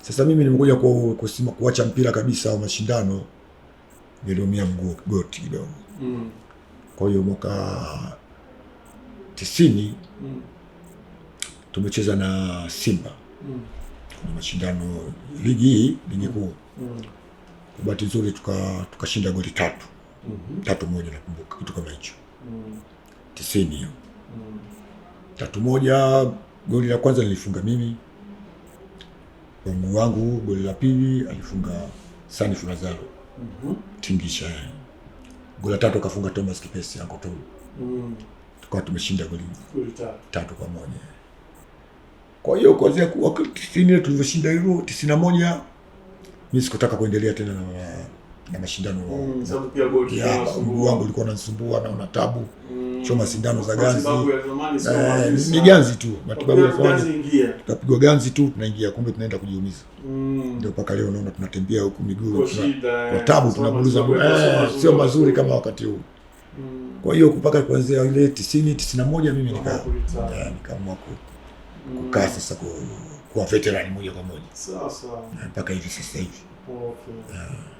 Sasa mimi nimekuja kuacha mpira kabisa wa mashindano, niliumia mguu, goti kidogo. Kwa hiyo mwaka 90 tumecheza na Simba kwenye mashindano ligi hii, ligi kuu. Kwa bahati nzuri tukashinda goli 3 3-1, nakumbuka kitu kama hicho. 90 hiyo. 3-1, goli la kwanza nilifunga mimi kwa mguu wangu, goli la pili alifunga Sani Fulazaro. Tingisha. Goli la tatu akafunga Thomas Kipesi, Uncle Tom. Tukawa tumeshinda goli Goli 3. 3-1. Kwa hiyo kuanzia 90 ile tulivyoshinda hivyo, 91 mimi sikutaka kuendelea tena na mashindano. Sababu pia goti Ya, linasumbua. mguu wangu ulikuwa unanisumbua na una tabu. Choma sindano za ganzi. Matibabu ya zamani sio mazuri Ni sana. ganzi tu, matibabu ya Kwa zamani. ganzi ingia. Tukapigwa ganzi tu tunaingia, kumbe tunaenda kujiumiza. Ndio mpaka leo unaona tunatembea huku miguu Kwa shida, kwa tabu, Sio tunaburuza matibabu yalikuwa sio mazuri kama wakati huu. Kwa hiyo mpaka kuanzia ile 90, 91 mimi Kuretire. nikaamua kukaa sasa kuwa veteran moja kwa moja. Sawa sawa. Mpaka hivi sasa hivi. Okay.